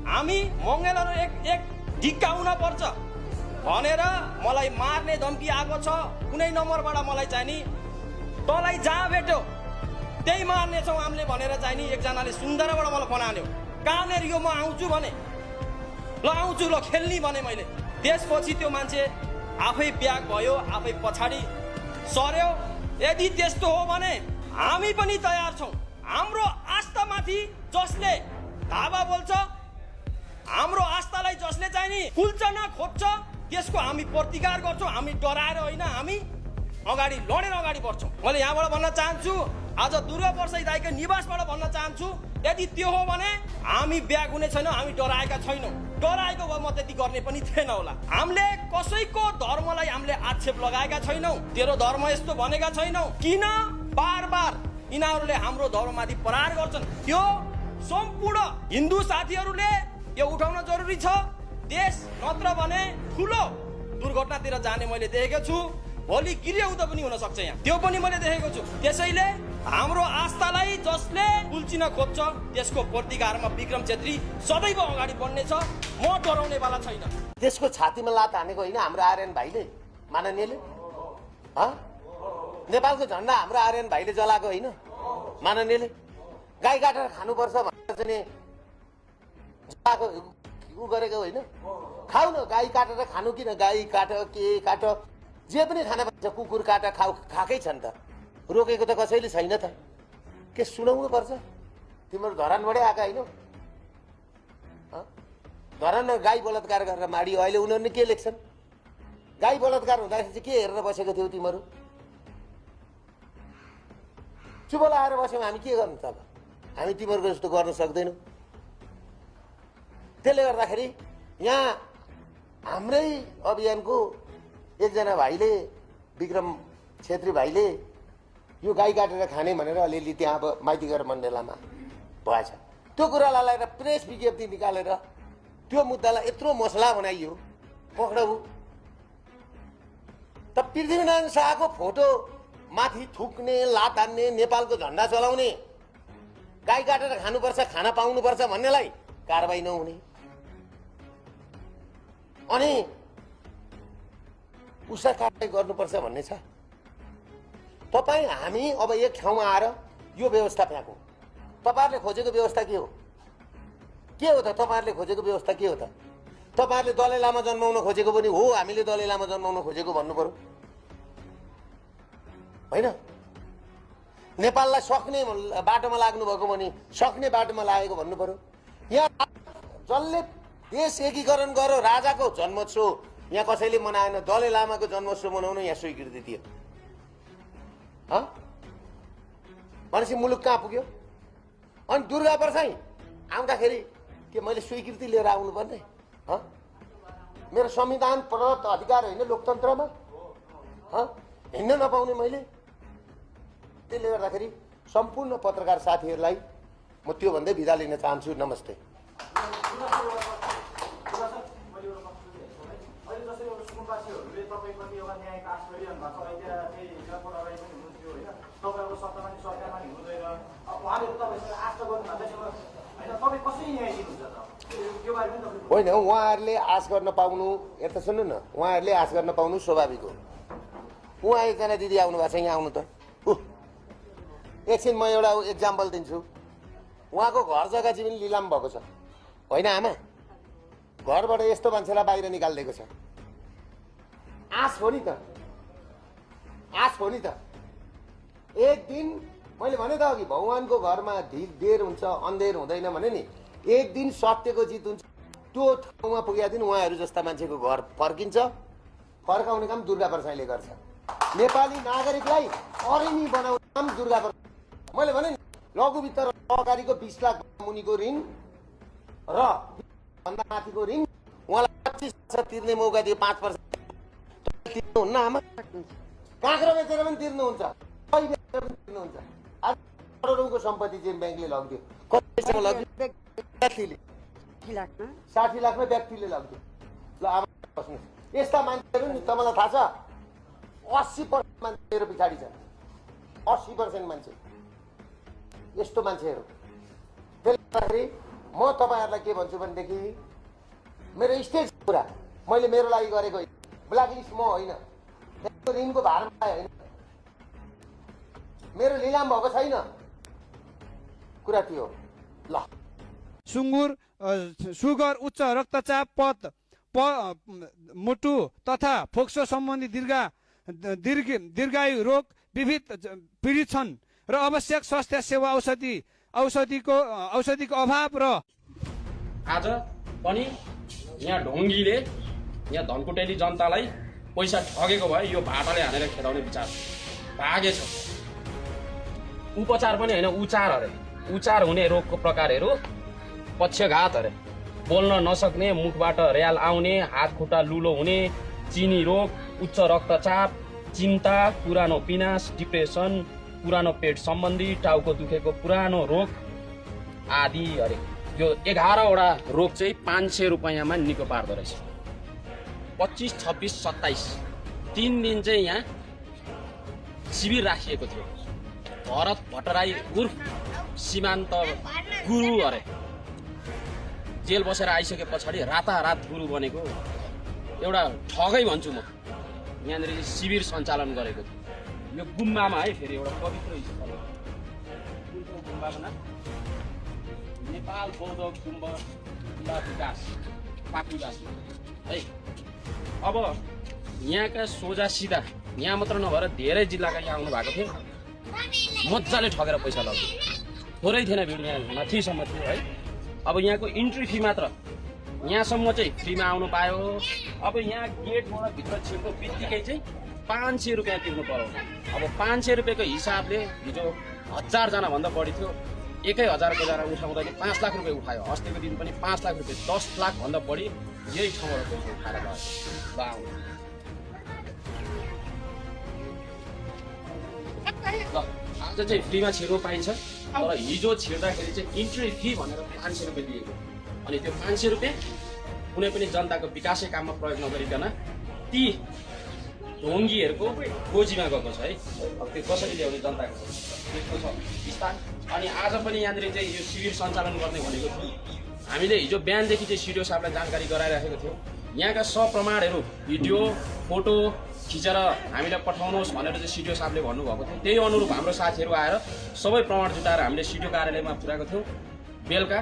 हामी मङ्गेलहरू एक ढिक्काउन पर्छ भनेर मलाई मार्ने धम्की आएको छ। कुनै नम्बरबाट मलाई चाहिँ नि तँलाई जहाँ भेट्यो त्यही मार्ने छौ हामीले भनेर चाहिँ नि एकजनाले सुन्दरबाट मलाई फोन हान्यो। कहाँनिर यो म आउँछु भने, ल आउँछु, ल खेल्ने भने मैले। त्यसपछि त्यो मान्छे आफै ब्याक भयो, आफै पछाडि सर्यो। यदि त्यस्तो हो भने हामी पनि तयार छौँ। हाम्रो आस्थामाथि जसले धावा बोल्छ, हाम्रो आस्थालाई जसले चाहिँ नि खुल्छ न खोज्छ, त्यसको हामी प्रतिकार गर्छौँ। हामी डराएर होइन, हामी अगाडि लडेर अगाडि बढ्छौँ। मैले यहाँबाट भन्न चाहन्छु, आज दुर्गा प्रसाद दाइको निवासबाट भन्न चाहन्छु, यदि त्यो हो भने हामी ब्याग हुने छैनौँ, हामी डराएका छैनौँ। डराएको भए म त्यति गर्ने पनि थिएन होला। हामीले कसैको धर्मलाई हामीले आक्षेप लगाएका छैनौँ, तेरो धर्म यस्तो भनेका छैनौँ। किन बार यिनीहरूले हाम्रो धर्ममाथि प्रहार गर्छन्? त्यो सम्पूर्ण हिन्दू साथीहरूले यो उठाउन जरुरी छ। देश नत्र भने ठुलो दुर्घटनातिर जाने मैले देखेको छु। भोलि गृहयुद्ध पनि हुन सक्छ यहाँ, त्यो पनि मैले देखेको छु। त्यसैले हाम्रो आस्थालाई जसले कुल्चिन खोज्छ त्यसको प्रतिकारमा विक्रम छेत्री सदैव अगाडि बढ्नेछ। म डराउनेवाला छैन। त्यसको छातीमा लात हानेको होइन हाम्रो आर्यन भाइले, माननीयले। नेपालको झन्डा हाम्रो आर्यन भाइले जलाएको होइन। माननीयले गाई काटेर खानुपर्छ भनेर चाहिँ नि उ गरेको होइन। खाऊ न, गाई काटेर खानु किन, गाई काट के काट जे पनि खाना पाइन्छ, कुकुर काट खाएकै छ नि त, रोकेको त कसैले छैन त, के सुनाउनु पर्छ? तिम्रो धरानबाटै आएका होइन? धरानमा गाई बलात्कार गरेर माडियो, अहिले उनीहरूले के लेख्छन्? गाई बलात्कार हुँदाखेरि चाहिँ के हेरेर बसेको थियौ तिमीहरू? चुप लाएर बस्यौँ, हामी के गर्नु त? अब हामी तिमीहरूको जस्तो गर्न सक्दैनौँ। त्यसले गर्दाखेरि यहाँ हाम्रै अभियानको एकजना भाइले, विक्रम छेत्री भाइले यो गाई काटेर खाने भनेर अलिअलि त्यहाँ अब माइती घर मण्डलामा भएछ, त्यो कुरालाई लगाएर प्रेस विज्ञप्ति निकालेर त्यो मुद्दालाई यत्रो मसला बनाइयो। पक्राउ त पृथ्वीनारायण शाहको फोटो माथि थुक्ने, लात हान्ने, नेपालको झन्डा चलाउने, गाई काटेर खानुपर्छ, खाना पाउनुपर्छ भन्नेलाई कारबाही नहुने, अनि उसलाई कारबाही गर्नुपर्छ भन्ने छ। तपाईँ हामी अब एक ठाउँमा आएर यो व्यवस्था फ्याँकौँ। तपाईँहरूले खोजेको व्यवस्था के हो? के हो त तपाईँहरूले खोजेको व्यवस्था के हो त? तपाईँहरूले दलाई लामा जन्माउन खोजेको पनि हो, हामीले दलाई लामा जन्माउन खोजेको भन्नु पर्यो होइन? नेपाललाई सक्ने बाटोमा लाग्नु भएको भने सक्ने बाटोमा लागेको भन्नु पर्यो। यहाँ जसले देश एकीकरण गर्यो, राजाको जन्मोत्सव यहाँ कसैले मनाएन, दलाई लामाको जन्मोत्सव मनाउन यहाँ स्वीकृति दियो। भनेपछि मुलुक कहाँ पुग्यो? अनि दुर्गा प्रसाई आउँदाखेरि के मैले स्वीकृति लिएर आउनुपर्ने? मेरो संविधान प्रदत्त अधिकार होइन लोकतन्त्रमा? हिँड्न नपाउने मैले? त्यसले गर्दाखेरि सम्पूर्ण पत्रकार साथीहरूलाई म त्यो भन्दै बिदा लिन चाहन्छु। नमस्ते। होइन, उहाँहरूले आश गर्न पाउनु, यता सुन्नु न, उहाँहरूले आश गर्न पाउनु स्वाभाविक हो। उहाँ एकजना दिदी आउनु भएको छ, यहाँ आउनु त। एकछिन म एउटा एक्जाम्पल दिन्छु। उहाँको घर जग्गा चाहिँ पनि लिलाम भएको छ होइन आमा? घरबाट यस्तो मान्छेलाई बाहिर निकालिदिएको छ। आश हो नि त, आश हो नि त। एक दिन मैले भने त अघि, भगवानको घरमा देर हुन्छ अन्धेर हुँदैन भने नि, एक दिन सत्यको जित हुन्छ। त्यो ठाउँमा पुगेका दिन उहाँहरू जस्ता मान्छेको घर फर्किन्छ। फर्काउने काम दुर्गा प्रसाईले गर्छ। नेपाली नागरिकलाई अरिनी बनाउने काम दुर्गा प्रसाई। मैले भने नि, लघु वित्त र सहकारीको 20 लाख मुनिको ऋण र भन्दा माथिको ऋण उहाँलाई 25% तिर्ने मौका दियो। 5% तिर्नुहुन्न आमा? काँक्रो बेचेर पनि तिर्नुहुन्छ, दही बेचेर पनि तिर्नुहुन्छ। आज करोडौँको सम्पत्ति चाहिँ ब्याङ्कले लग्थ्यो। कतिसम्म लग्थ्यो? व्यक्तिले 60 लाखमा व्यक्तिले लग्थ्यो। ल अब बस्नुहोस्। यस्ता मान्छेहरू नि तपाईँलाई थाहा छ, 80% मान्छे मेरो पछाडि छ। 80% मान्छे यस्तो मान्छेहरू। त्यसले गर्दाखेरि म तपाईँहरूलाई के भन्छु भनेदेखि, मेरो स्टेज कुरा मैले मेरो लागि गरेको होइन, ब्ल्याकलिस्ट म होइन, ऋणको भारमा होइन, मेरो लिलाम भएको छैन। कुरा के हो? ल, सुँगुर, सुगर, उच्च रक्तचाप, मुटु तथा फोक्सो सम्बन्धी दीर्घायु रोग पीडित छन् र आवश्यक स्वास्थ्य सेवा औषधिको अभाव र आज पनि यहाँ ढोङ्गीले यहाँ धनकुटेली जनतालाई पैसा ठगेको भए यो भाटाले हानेर खेदाउने विचार भागेछ। उपचार पनि होइन, उचार अरे। उचार हुने रोगको प्रकारहरू पक्षघात अरे, बोल्न नसक्ने, मुखबाट र्याल आउने, हात खुट्टा लुलो हुने, चिनी रोग, उच्च रक्तचाप, चिन्ता, पुरानो पिनास, डिप्रेसन, पुरानो पेट सम्बन्धी, टाउको दुखेको पुरानो रोग आदि अरे। यो 11वटा रोग चाहिँ 500 रुपियाँमा निको पार्दो रहेछ। 25, 26, 27 3 दिन चाहिँ यहाँ शिविर राखिएको थियो। भरत भट्टराई उर्फ सीमान्त गुरु अरे जेल बसेर आइसके पछाडि रातारात गुरु बनेको एउटा ठगै भन्छु म। यहाँनिर शिविर सञ्चालन गरेको थियो यो गुम्बामा है। फेरि एउटा पवित्र स्थल सम्भावना नेपाल बौद्ध गुम्ब विकास पाक विकास है। अब यहाँका सोझा सिधा यहाँ मात्र नभएर धेरै जिल्लाका यहाँ आउनु भएको थियो, मजाले ठगेर पैसा लग्यो, थोरै थिएन भिड, यहाँ माथिसम्म थियो है। अब यहाँको इन्ट्री फी मात्र यहाँसम्म चाहिँ फ्रीमा आउनु पायो। अब यहाँ गेटबाट भित्र छिर्को बित्तिकै चाहिँ 500 रुपियाँ तिर्नु पर्यो। अब 500 रुपियाँको हिसाबले हिजो 1000 जना भन्दा बढी थियो, 1000 जना उठाउँदा 5 लाख रुपियाँ उठायो। अस्तिको दिन पनि 5 लाख रुपियाँ, 10 लाख भन्दा बढी यही ठाउँबाट पैसा उठाएर गयो। ल आज चाहिँ फ्रीमा छिर्नु पाइन्छ, तर हिजो छिर्दाखेरि चाहिँ इन्ट्री फी भनेर 500 रुपियाँ दिएको, अनि त्यो 500 रुपियाँ कुनै पनि जनताको विकासै काममा प्रयोग नगरिकन ती ढोङ्गीहरूको गोजीमा गएको छ है। अब त्यो कसरी ल्याउने जनताको त्यस्तो छ विस्तार। अनि आज पनि यहाँनिर चाहिँ यो शिविर सञ्चालन गर्ने भनेको थियो। हामीले हिजो बिहानदेखि चाहिँ सिडिओ साहबलाई जानकारी गराइराखेको थियौँ। यहाँका सप्रमाणहरू भिडियो फोटो खिचेर हामीलाई पठाउनुहोस् भनेर चाहिँ सिडिओ साहबले भन्नुभएको थियो। त्यही अनुरूप हाम्रो साथीहरू आएर सबै प्रमाण जुटाएर हामीले सिडिओ कार्यालयमा पुर्याएको थियौँ। बेलुका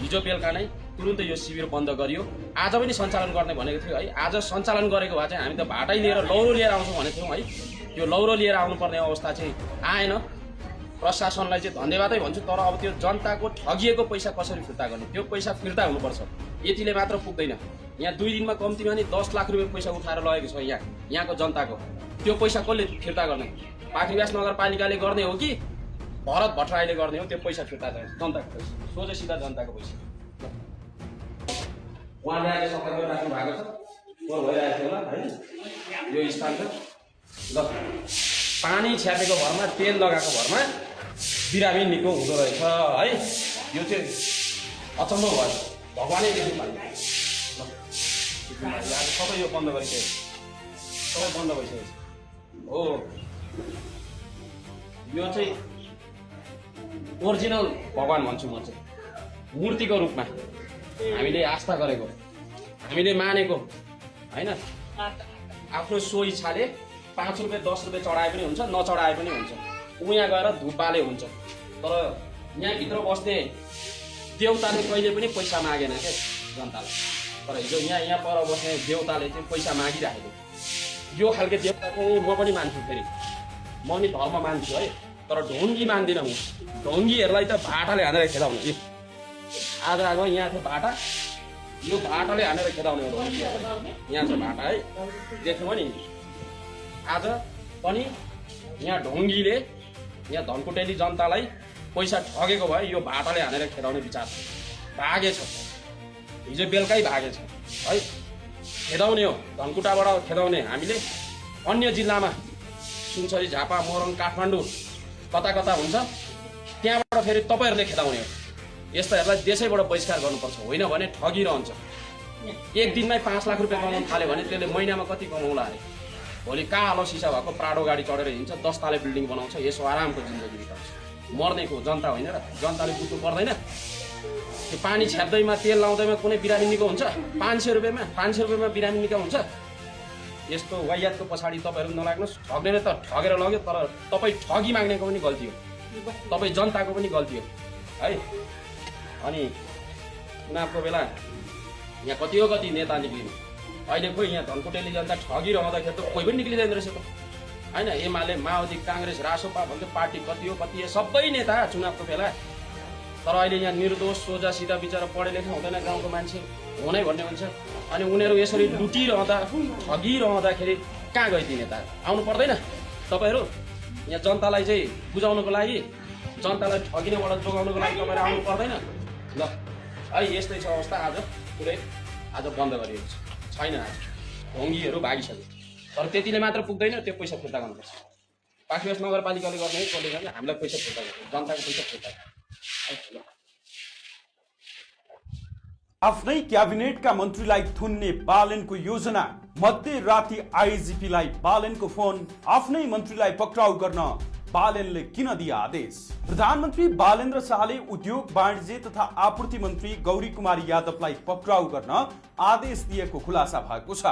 हिजो बेलुका नै तुरुन्तै यो शिविर बन्द गरियो। आज पनि सञ्चालन गर्ने भनेको थियो है। आज सञ्चालन गरेको भए चाहिँ हामी त भाटै लिएर लौरो लिएर आउँछौँ भनेको थियौँ है। त्यो लौरो लिएर आउनुपर्ने अवस्था चाहिँ आएन। प्रशासनलाई चाहिँ धन्यवादै भन्छु, तर अब त्यो जनताको ठगिएको पैसा कसरी फिर्ता गर्ने, त्यो पैसा फिर्ता हुनुपर्छ। यतिले मात्र पुग्दैन। यहाँ 2 दिनमा कम्तीमा नि 10 लाख रुपियाँ पैसा उठाएर लगेको छ यहाँको जनताको। त्यो पैसा कसले फिर्ता गर्ने? पाखरिवास नगरपालिकाले गर्ने हो कि भरत भट्टराईले गर्ने हो? त्यो पैसा फिर्ता चाहिन्छ, जनताको पैसा, सोझै सिधा जनताको पैसा। उहाँले अहिले सफा गरिराख्नु भएको छ, फोहोर भइरहेको थियो होला होइन यो स्थान त। ल पानी छ्यापेको भरमा, तेल लगाएको भरमा बिरामी निको हुँदो रहेछ है। यो चाहिँ अचम्म भयो, भगवानै देख्नु पाएन। आज सबै यो बन्द गरिसकेको, सबै बन्द भइसकेको हो। यो चाहिँ ओरिजिनल भगवान भन्छु म चाहिँ, मूर्तिको रूपमा हामीले आस्था गरेको, हामीले मानेको होइन। आफ्नो सो इच्छाले 5 रुपियाँ 10 रुपियाँ चढाए पनि हुन्छ, नचढाए पनि हुन्छ। उहाँ गएर धुप बाले हुन्छ, तर यहाँभित्र बस्ने देउताले कहिले पनि पैसा मागेन क्या जनतालाई। तर हिजो यहाँ पर बस्ने देउताले चाहिँ पैसा मागिराखेको। यो खालको देउता चाहिँ म पनि मान्छु, फेरि म पनि धर्म मान्छु है, तर ढोङ्गी मान्दिनँ म। ढोङ्गीहरूलाई त भाटाले हानेर खेदाउने। आज आएको यहाँ थियो भाटा, यो भाटाले हानेर खेदाउने हो यहाँ छ भाटा है। देख्नु नि आज पनि यहाँ ढोङ्गीले यहाँ धनकुटेली जनतालाई पैसा ठगेको भए यो भाटाले हानेर खेदाउने विचार छ। भागेछ, हिजो बेलुकै भागेछ है। खेदाउने हो, धनकुटाबाट खेदाउने। हामीले अन्य जिल्लामा सुनसरी, झापा, मोरङ, काठमाडौँ कता कता हुन्छ, त्यहाँबाट फेरि तपाईँहरूले खेदाउने हो। यस्ताहरूलाई देशैबाट बहिष्कार गर्नुपर्छ, होइन भने ठगिरहन्छ। एक दिनमै 5 लाख रुपियाँ कमाउनु थाल्यो भने त्यसले महिनामा कति कमाउला अरे? भोलि कालो सिसा भएको प्राडो गाडी चढेर हिँड्छ, 10 तले बिल्डिङ बनाउँछ, यसो आरामको जिन्दगी बिताउँछ। मर्नेको जनता होइन र? जनताले बुझ्नु पर्दैन? त्यो पानी छ्याप्दैमा तेल लाउँदैमा कुनै बिरामी निको हुन्छ? 500 रुपियाँमा बिरामी निको हुन्छ? यस्तो वाइयातको पछाडि तपाईँहरू नलाग्नुहोस्। ठग्नेले त ठगेर लग्यो, तर तपाईँ ठगी माग्नेको पनि गल्ती हो, तपाईँ जनताको पनि गल्ती हो है। अनि चुनावको बेला यहाँ कति नेता निक्लिनु, अहिले खोइ यहाँ धनकुटेली जनता ठगिरहँदाखेरि त कोही पनि निक्लिँदैन रहेछ त होइन। एमाले, माओवादी, काङ्ग्रेस, रासोपा भन्दै पार्टी कति हो सबै नेता चुनावको बेला। तर अहिले यहाँ निर्दोष सोझा सिधा बिचरा पढे लेख्नु हुँदैन, गाउँको मान्छे हुनै भन्ने हुन्छ। अनि उनीहरू यसरी लुटिरहँदा ठगिरहँदाखेरि कहाँ गयो ती नेता? आउनु पर्दैन तपाईँहरू? यहाँ जनतालाई चाहिँ बुझाउनुको लागि, जनतालाई ठगिनेबाट जोगाउनुको लागि तपाईँहरू आउनु पर्दैन? ल है, यस्तै छ अवस्था। आज पुरै आज बन्द गरिएको छैन। आज ढोङ्गीहरू भागिसक्यो, तर त्यतिले मात्र पुग्दैन, त्यो पैसा फिर्ता गर्नुपर्छ। पाखरिवास नगरपालिकाले गर्ने है, कसले गर्ने? हामीलाई पैसा फिर्ता गर्छ, जनताको पैसा फिर्ता। आफ्नै क्याबिनेटका मन्त्रीलाई थुन्ने बालनको योजना, मध्यराति आइजिपीलाई बालनको फोन, आफ्नै मन्त्रीलाई पक्राउ गर्न बालेनले किन दिए आदेश? प्रधानमन्त्री बालेन्द्र शाहले उद्योग वाणिज्य तथा आपूर्ति मन्त्री गौरी कुमारी यादवलाई पक्राउ गर्न आदेश दिएको खुलासा भएको छ।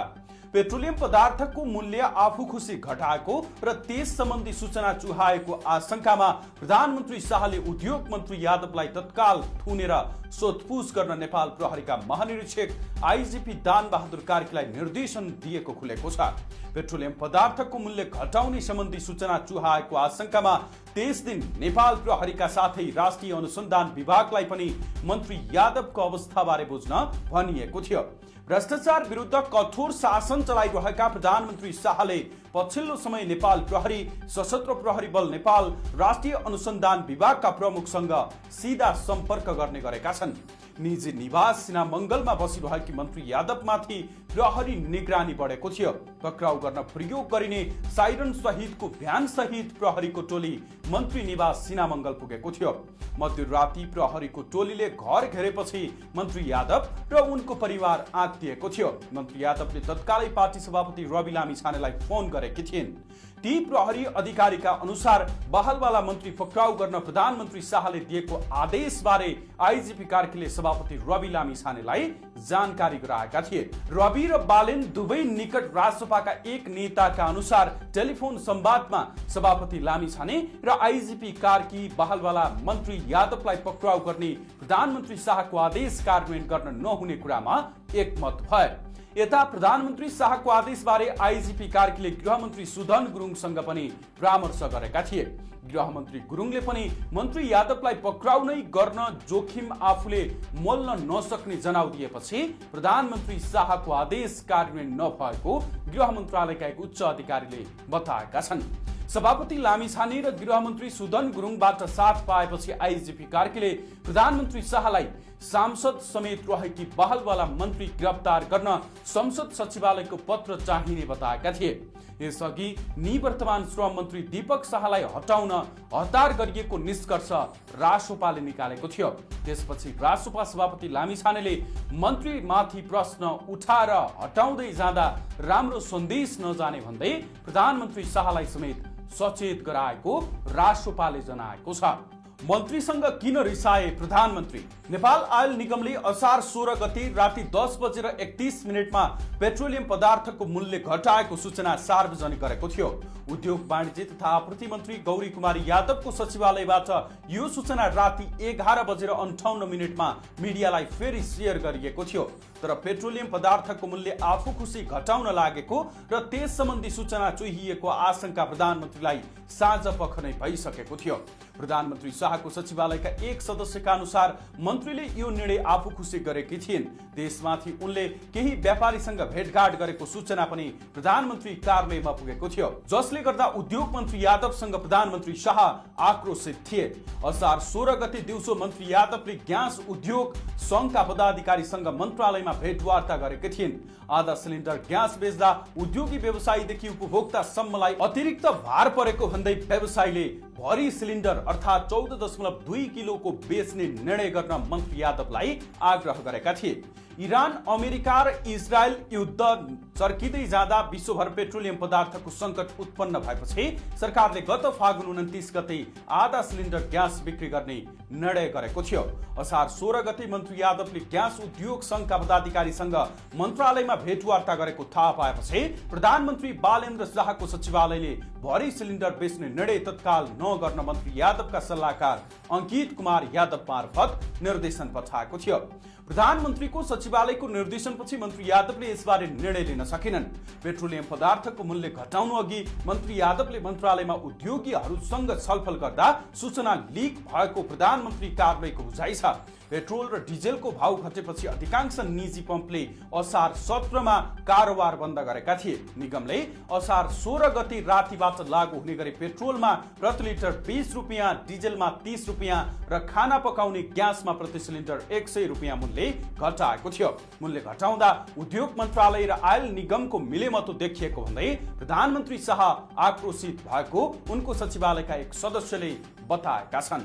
पेट्रोलियम पदार्थको मूल्य आफू खुसी घटाएको र त्यस सम्बन्धी सूचना चुहाएको आशंकामा प्रधानमन्त्री शाहले उद्योग मन्त्री यादवलाई तत्काल थुनेर सोधपुछ गर्न नेपाल प्रहरीका महानिरीक्षक आइजिपी दान बहादुर कार्कीलाई निर्देशन दिएको खुलेको छ। पेट्रोलियम पदार्थको मूल्य घटाउने सम्बन्धी सूचना चुहाएको आशंकामा त्यस दिन नेपाल प्रहरीका साथै राष्ट्रिय अनुसन्धान विभागलाई पनि मन्त्री यादवको अवस्थाबारे बुझ्न भनिएको थियो। भ्रष्टाचार विरुद्ध कठोर शासन चलाइरहेका प्रधानमन्त्री शाहले पछिल्लो समय नेपाल प्रहरी, सशस्त्र प्रहरी बल नेपाल, राष्ट्रिय अनुसन्धान विभागका प्रमुखसँग सीधा सम्पर्क गर्ने गरेका छन्। निजी निवास सिनामङ्गलमा बसिरहेकी मन्त्री यादवमाथि प्रहरी निगरानी बढेको थियो। पक्राउ गर्न प्रयोग गरिने साइरन सहितको भ्यान सहित प्रहरीको टोली मन्त्री निवास सिनामङ्गल पुगेको थियो। मध्यराती प्रहरीको टोलीले घर घेरेपछि मन्त्री यादव र उनको परिवार आत्तिएको थियो। मन्त्री यादवले तत्कालै पार्टी सभापति रवि लामिछानेलाई फोन गरेकी थिइन्। ती प्रहरी अधिकारीका अनुसार बहालवाला मन्त्री पक्राउ गर्न प्रधानमन्त्री शाहले दिएको आदेशबारे आइजिपी कार्कीले सभापति रवि लामिछानेलाई जानकारी गराएका थिए। रवि र बालेन दुवै निकट राजसभाका एक नेताका अनुसार टेलिफोन संवादमा सभापति लामिछाने र आइजिपी कार्की बहालवाला मन्त्री यादवलाई पक्राउ गर्ने प्रधानमन्त्री शाहको आदेश कार्यान्वयन गर्न नहुने कुरामा एकमत भए। यता प्रधानमन्त्री शाहको आदेशबारे आइजिपी कार्कीले गृहमन्त्री सुधन गुरुङसँग पनि परामर्श गरेका थिए। गृहमन्त्री गुरुङले पनि मन्त्री यादवलाई पक्राउ नै गर्न जोखिम आफूले मोल्न नसक्ने जनाउ दिएपछि प्रधानमन्त्री शाहको आदेश कार्यान्वयन नभएको गृह मन्त्रालयका एक उच्च अधिकारीले बताएका छन्। सभापति लामिछाने र गृहमन्त्री सुधन गुरुङबाट साथ पाएपछि आइजिपी कार्कीले प्रधानमन्त्री शाहलाई सांसद समेत रहेकी बहालवाला मन्त्री गिरफ्तार गर्न संसद सचिवालयको पत्र चाहिने बताएका थिए। यसअघि निवर्तमान श्रम मन्त्री दीपक शाहलाई हटाउन हतार गरिएको निष्कर्ष रासोपाले निकालेको थियो। त्यसपछि रासोपा सभापति लामिछानेले मन्त्रीमाथि प्रश्न उठाएर हटाउँदै जाँदा राम्रो सन्देश नजाने भन्दै प्रधानमन्त्री शाहलाई समेत सचेत गराएको रासोपाले जनाएको छ। मन्त्रीसँग किन रिसाए प्रधानमन्त्री? नेपाल आयल निगमले असार 16 गते राति 10:31 पेट्रोलियम पदार्थको मूल्य घटाएको सूचना सार्वजनिक गरेको थियो। उद्योग वाणिज्य तथा आपूर्ति मन्त्री गौरी कुमारी यादवको सचिवालयबाट यो सूचना राति 11:58 मिडियालाई फेरि शेयर गरिएको थियो। तर पेट्रोलियम पदार्थको मूल्य आफू खुसी घटाउन लागेको र त्यस सम्बन्धी सूचना चुहिएको आशंका प्रधानमन्त्रीलाई साँझ पख नै भइसकेको थियो। प्रधानमन्त्री शाहको सचिवालयका एक सदस्यका अनुसार मन्त्रीले यो निर्णय आफू खुसी गरेकी थिइन्। त्यसमाथि उनले केही व्यापारीसँग भेटघाट गरेको सूचना पनि प्रधानमन्त्री कार्यालयमा पुगेको थियो, जसले गर्दा उद्योग मन्त्री यादवसँग प्रधानमन्त्री शाह आक्रोशित थिए। असार 16 गते दिउँसो मन्त्री यादवले ग्यास उद्योग संघका पदाधिकारीसँग मन्त्रालयमा भेटवार्ता गरेकी थिइन्। आधा सिलिन्डर ग्यास बेच्दा उद्योगी व्यवसायीदेखि उपभोक्तासम्मलाई अतिरिक्त भार परेको भन्दै व्यवसायीले भरी सिलिन्डर अर्थात् 14.2 किलोको बेच्ने निर्णय गर्न मन्त्री यादवलाई आग्रह गरेका थिए। इरान, अमेरिका र इजरायल युद्ध चर्किँदै जाँदा विश्वभर पेट्रोलियम पदार्थको सङ्कट उत्पन्न भएपछि सरकारले गत फागुन 29 गते आधा सिलिन्डर ग्यास बिक्री गर्ने निर्णय गरेको थियो। असार 16 गते मन्त्री यादवले ग्यास उद्योग संघका पदाधिकारीसँग मन्त्रालयमा भेटवार्ता गरेको थाहा पाएपछि प्रधानमन्त्री बालेन्द्र शाहको सचिवालयले भरी सिलिन्डर बेच्ने निर्णय तत्काल नगर्न मन्त्री यादवका सल्लाहकार अंकित कुमार यादव मार्फत निर्देशन पठाएको थियो। प्रधानमन्त्रीको सचिवालयको निर्देशनपछि मन्त्री यादवले यसबारे निर्णय लिन सकेनन्। पेट्रोलियम पदार्थको मूल्य घटाउनु अघि मन्त्री यादवले मन्त्रालयमा उद्योगीहरूसँग छलफल गर्दा सूचना लिक भएको प्रधानमन्त्री कार्यालयको बुझाइ छ। पेट्रोल र डिजेलको भाउ घटेपछि अधिकांश निजी पम्पले असार 17 कारोबार बन्द गरेका थिए। निगमले असार 16 गते रातिबाट लागू हुने गरी पेट्रोलमा प्रति लिटर 20 रुपियाँ, डिजेलमा 30 रुपियाँ र खाना पकाउने ग्यासमा प्रति सिलिन्डर 100 रुपियाँ मूल्य घटाएको थियो। मूल्य घटाउँदा उद्योग मन्त्रालय र आयल निगमको मिलेमतो देखिएको भन्दै प्रधानमन्त्री शाह आक्रोशित भएको उनको सचिवालयका एक सदस्यले बताएका छन्।